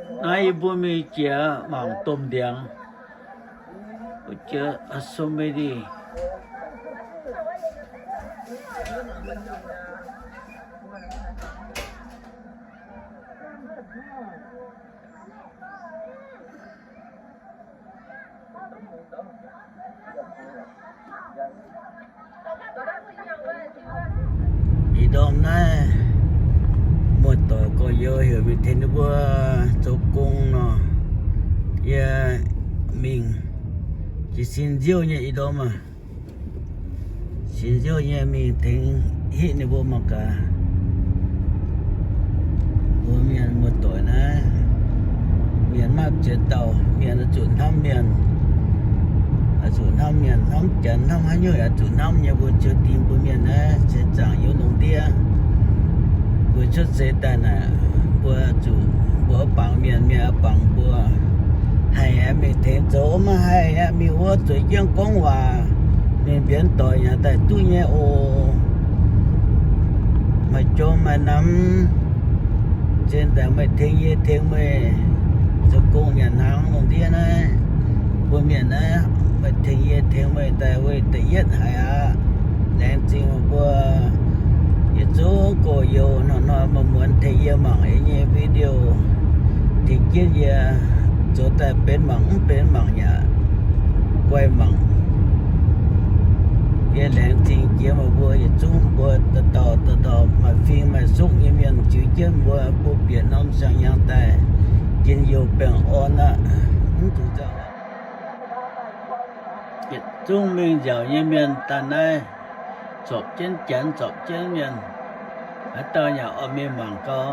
Naaiv yie mbuo mingh jiex mangc domh ndiangx. Mbuo jiex Yosemite. Ih ndorm naaiv muoz-doic gorx-youz heuc mingh tengx ninh mbuo zoux gong nor, yie mingh jiez sin nziouv nyei ih ndorm aac. Sin nziouv nyei mingh tengx hitv ninh mbuo mangc gaax. Mbuo mienh muoz-doic naaiv, mienh maiv ziex dauh, mienh oix zuqc hnamv mienh, oix zuqc hnamv mienh, hnamv Janx, hnamv haaix nyungc yaac zuqc hnamv nyei. Mbuo ziouc dingh mbuo mienh naaiv seix zaangc yiem lungh ndiev. Mbuo cuotv seix daaih naaic, mbuo zuqc, mbuo bangc mienh, mienh bangc mbuo. Haih aeqv, mingh tengx zoux maiv haih aeqv, mingh wuov zueiz jienv gorngv waac, mingh mbienx doic yaac daaih duqv nyei oc. Maaih jom maaih namx, zien daaih meih tengx yie tengx meih zoux gong nyanc hnaangx lungh ndiev naaiv. Mbuo mienh naaiv meih tengx yie tengx meih daaih weih da'yietv haic aqv. Laengz zingh mbuo yietc zungv gorx-youz hnoi-hnoi muonz-muonz tengx yie mangc yie nyei video, tengx jienv yie zoux daaih benx mangc mv benx mangc yaac guai mangc. Yie laengz zingh jiex meih mbuo yietc zungv mbuo dauh dauh dauh dauh maaih fing maaih suqv nyei mienh ziux jienv mbuo, mbuo bieqc norm siang-hnyangx daaih njien-youh baengh orn aqv. Mv zuqc nzauh. Yietc zungv mingh nziaauc nyei mienh daaih naaiv, zorpc jienv Janx, zorpc jienv mienh. Haaix dauh yaac oix mingh mangc gau.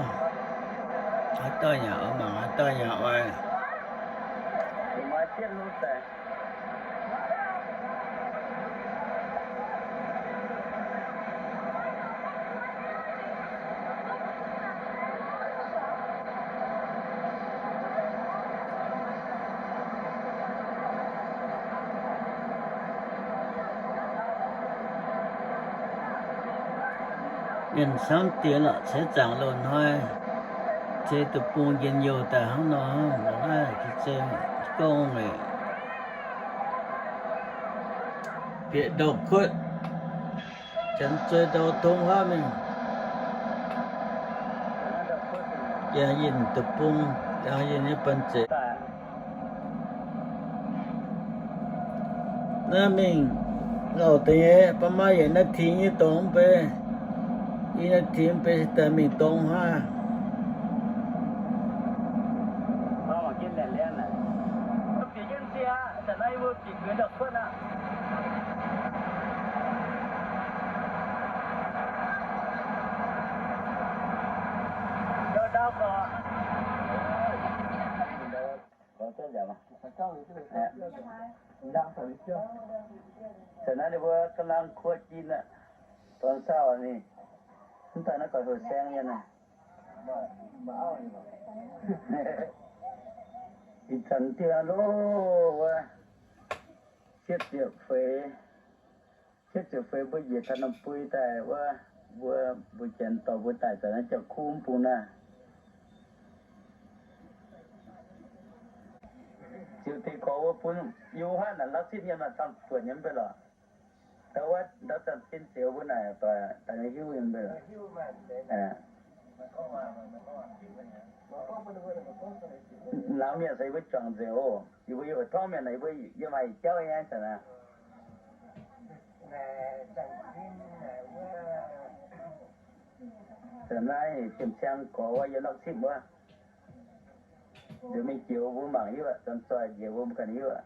Haaix dauh yaac oix mangc, haaix dauh yaac oix. Mienh camv diex lorqc, seix zaangc loz-hnoi se deic-bung njien-youh daaih hnangv nor, naaiv se gorngv bieqc ndau-kuotv, Janx zueih ndau tong huaav mingh, yaac yinh deic-bung, yaac yinh nyei banh zeic. Naaiv mingh lauh deix nyei, baav maaih yietc นาที nyei dorngx mv bei, i นาที mv bei daaih mingh dorngx huaav. Zanc naaiv ninh mbuo กำลัง kuoqv jin aqv. Dorn-sauh ninh mv daaih naaiv gauh heuc saeng mienh aqv. Ih zanc diuh loh wuov, cietv ziepc feix, cietv ziepc feix mbuo njiec taux norm bui daaih wuov, mbuo, mbuo janx dorh mbuo daaih zanc naaiv jauv-kuv mv bung naaiv. Ziouc deix gorx wuov bun yie huaav naaic ลักสิบ mienh maaih camv buonc nyei mv bei lorqc. Ndau wuov ndau zanc fin-ziouv mbuo naaic daaih nyei hiuv nyei mv bei lorqc. Laangz mienh se yie mbuo juangc nzengc oc. Yie mbuo yiem fu'torngv mienh naaic, yie mbuo yiem haaix jauv nyei zanc naaiv. Zanc naaiv jiem-ciang gorx wuov yiem ลักสิบ wuov. Nzunc mingh jiex mbuo mangc hiuv aqv, zanc zoih njiec mbuo mv ganh hiuv aqv.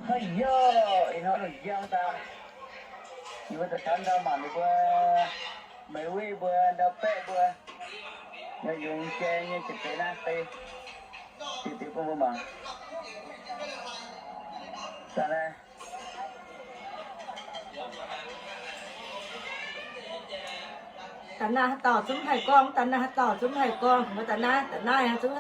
Haiyo, ih hnoi lungh njang daaih, yie mbuo daaih taux ndau mangc ninh mbuo, Meix Wei mbuo, ndau baeqv mbuo, yungz jai nyei jiex deix naaiv deix, deix deix bun mbuo mangc. Daaih naaiv. Da'naaiv haaix dauh zungv haih gorngv, da'naaiv haaix dauh zungv haih gorngv, da'naaiv, da'naaiv zungv.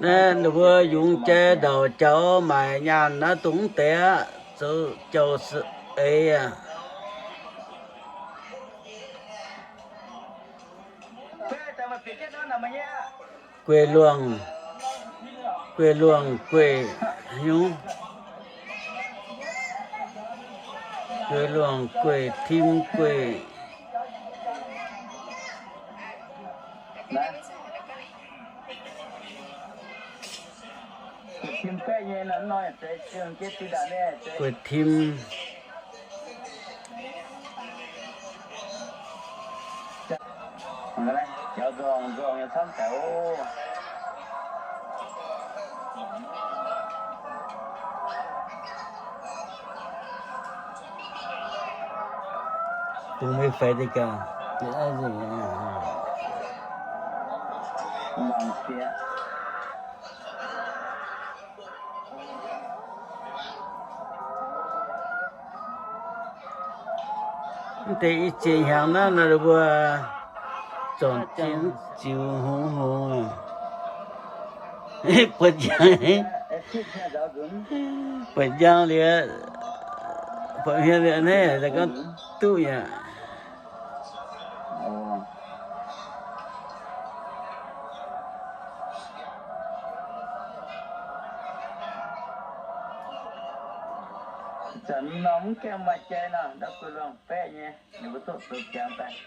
Naaiv ninh mbuo yungz jai ndauc jaux maaic nyaanh naaiv dongh mv deix aqv, zoux jauv-eix aqv. Gueic luangh, gueic luangh, gueic hnyungv, gueic luangh, gueic tim, gueic gueic tim. Bungx maiv faix deix gaax. Mv deix ih ziex hnyangx naaiv nor mbuo zornc zinh ziux hngongx hngongx, buatc njang, buatc njang liuz, buatc hmien liuz naaiv gorngv duqv yaac. Zanc mingh nor mv gaengh maaih jai nor, ndau gueic luangh baeqv nyei, ninh mbuo duqv zoux jangx daaih.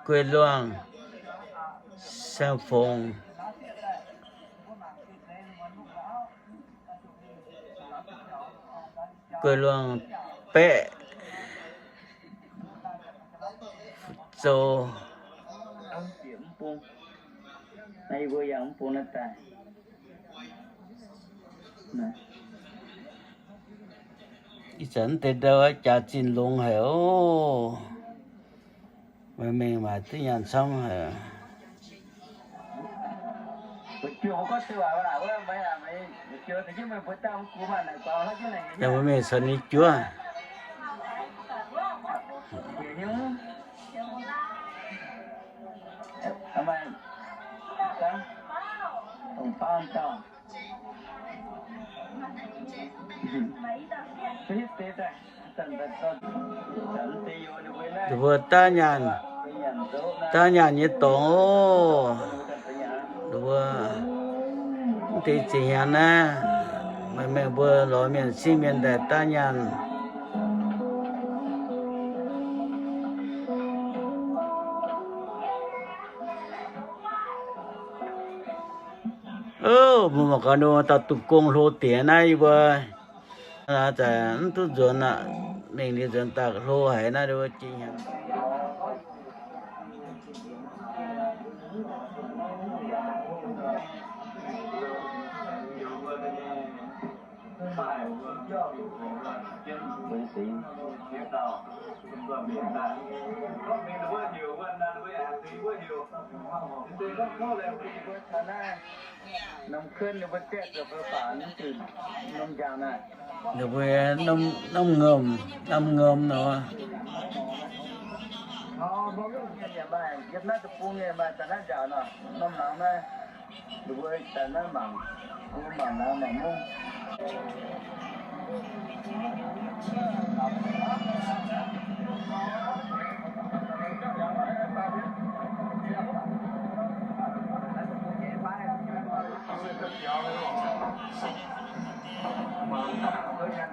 Gueic luangh, saeng-fongc, gueic luangh baeqv, fu'zoux. Ih zanc mv deix ndau jaax zinh longx haic oc. Meih mingh maaic duqv nyaanh camv haic. Yaac mbuo mingh caux ninh juov. Ninh mbuo daav nyaanh, daav nyaanh nyei dorngx oc. Ninh mbuo mv deix ziex hnyangx naaiv, meih mbuo lorz mienh sieqv mienh daaih daav nyaanh. Mbuo mangc gaax, ninh mbuo dauh dungx gong hlo diex naaiv yie mbuo. Aav, mv duqv nzuonx aqv. Mingh liuz nzuonx daaih hlo haic naaiv, ninh mbuo jiex hnyangx. Ninh mbuo norm, norm ngomh, norm ngomh nor.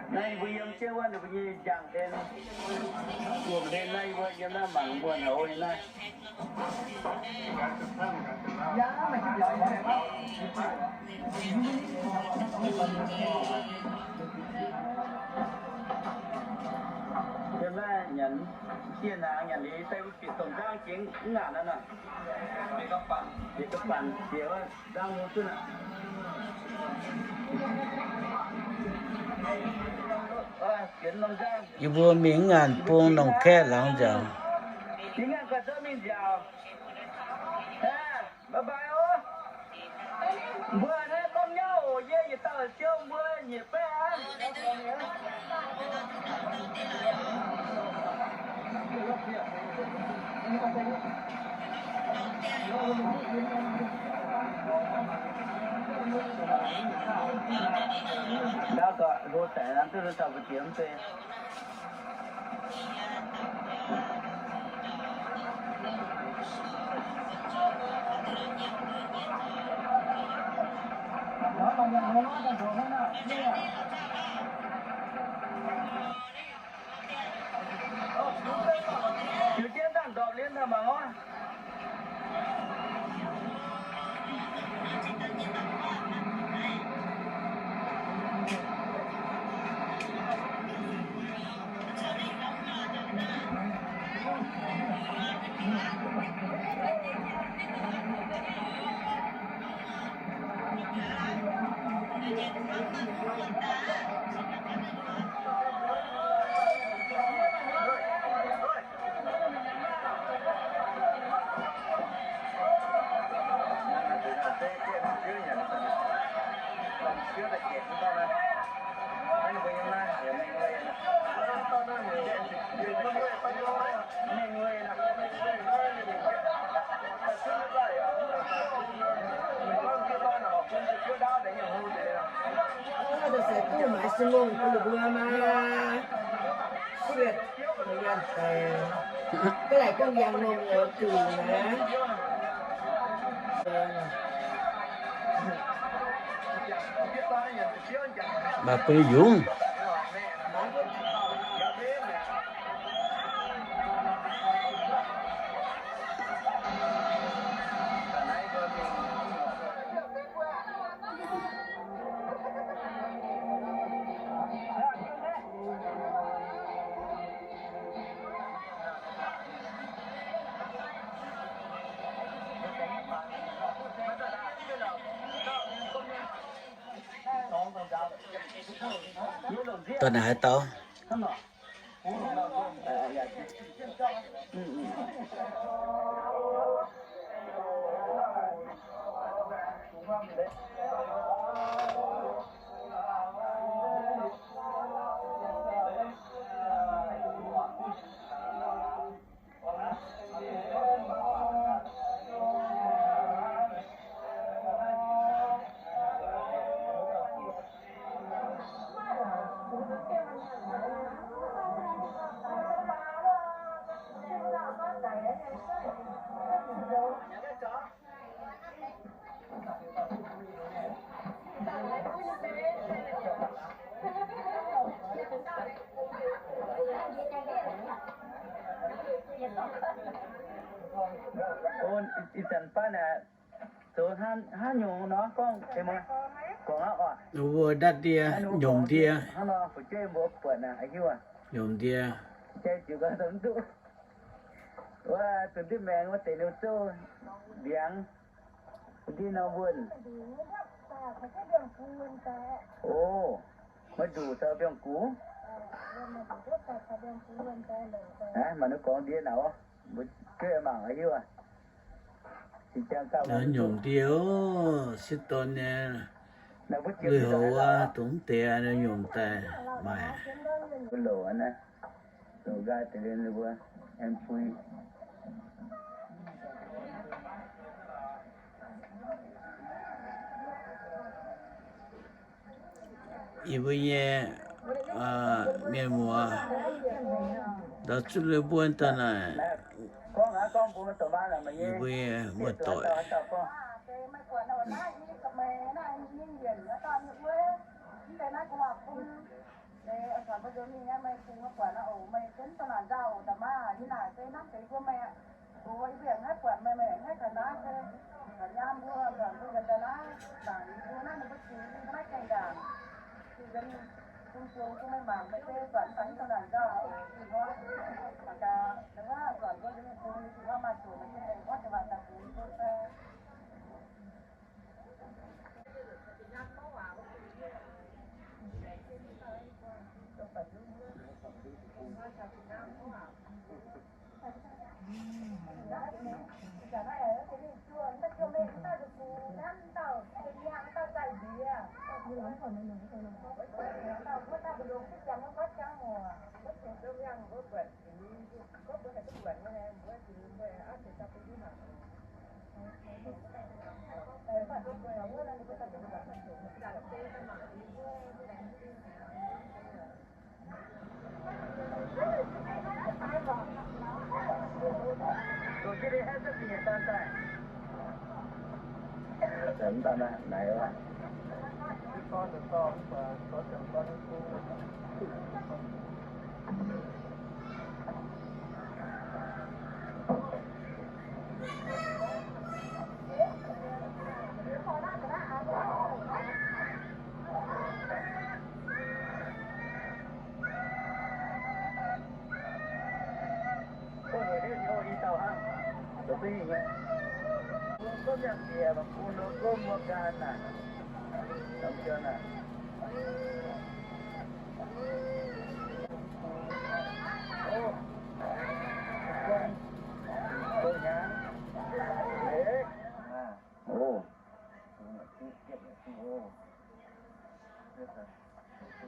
Naaiv mbuo yiem jienv wuov ninh mbuo nyei njang-hlen, wuom-hlen naaiv, yie mbuo yiem naaiv mangc muonh haic nyei naaiv. Yiem naaiv nyanc, diev hnaangx nyanc liuz daaih mv bieqc domh nzangv jiex mv ngaanc naaiv nor. Bieqc ga'banh, bieqc wuov nzangv hlo zunv aqv. Yie mbuo mingh mv ngaanc bung longc kaeqv laangz nziaauc. Bye bye oc. Mbuo naaiv gorngv nyauv oc, yie yietc dauh ziouv mbuo. Ndau gauh hlo daic, lamh duqv hlo taux mbu'ziex mv bei. Jiu jienv dangh ndorpc liuz daaih mangc orv. Aa, da'feix duqv maaiz sin longh bun ninh mbuo maa. Sietv, ninh mbuo daaih, ga'laaic gorngv yangh longh oix gu'nyuoz. Maaih bun yungz. Daaih naaic haaix dauh? Ih zanc baav naaic zoux hnangv nyungc nor gorngv, guangc aqv oc. Mbuo ndatv ndie, nyomc ndie. Hnangv nor fu'jueiv mbuo buatc naaic, hiuv aqv. Nyomc ndie. Jai ziux gau dongh mv duqv. Wuov zuqc ndutv maengx wuov deix ninh zouv ndiangx, ndie norm wuonh. O, maiv nduqc caux mbiungc gux. Aav, maaih ninh gorngv ndie naaic oc. Mbuo jueiv mangc hiuv aqv. Nyomc ndie oc, sieqv dorn nyei. Lui-houx wuov dongh mv deix nyomc daaih maaic. Mbuo louc aqv naaiv. Louc nqaai deix liuz ninh mbuo aengx pui. Yie mbuo nyei mienh muoz, ndau zuqv lui buonv daaih naaic, yie mbuo nyei muoz-doic.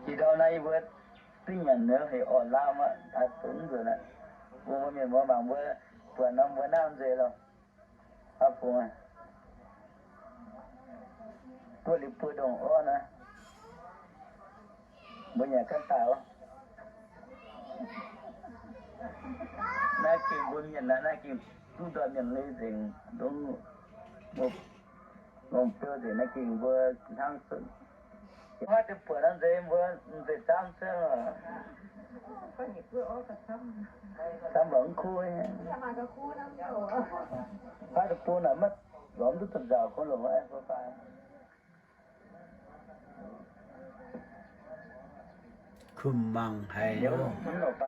Jiex ndau naaiv yie mbuo duqv nyanc nor heuc orqc laam aqv, taux dunv nzunc aqv. Bun mbuo mienh muoz mangc mbuo buatc norm mbuo naamv nzeix loh. Aav bung, buo liuz buo ndongc orv naaiv, mbuo nyanc ganh daaih oc. Naaiv gengh mbuo mienh naaiv, naaiv gengh duqv ndoih mienh leiz nzengc, longc beu nzengc, naaiv gengh mbuo hnangv zuqc. Maiv deix buatc naaiv nzeix mbuo nzeix zaamv cuotv oc. Zaamv mv baac mv kuv. Maiv deix bung naaic maiv lorz mv duqv domh nzauc kungx longc. Kuh mangc haic.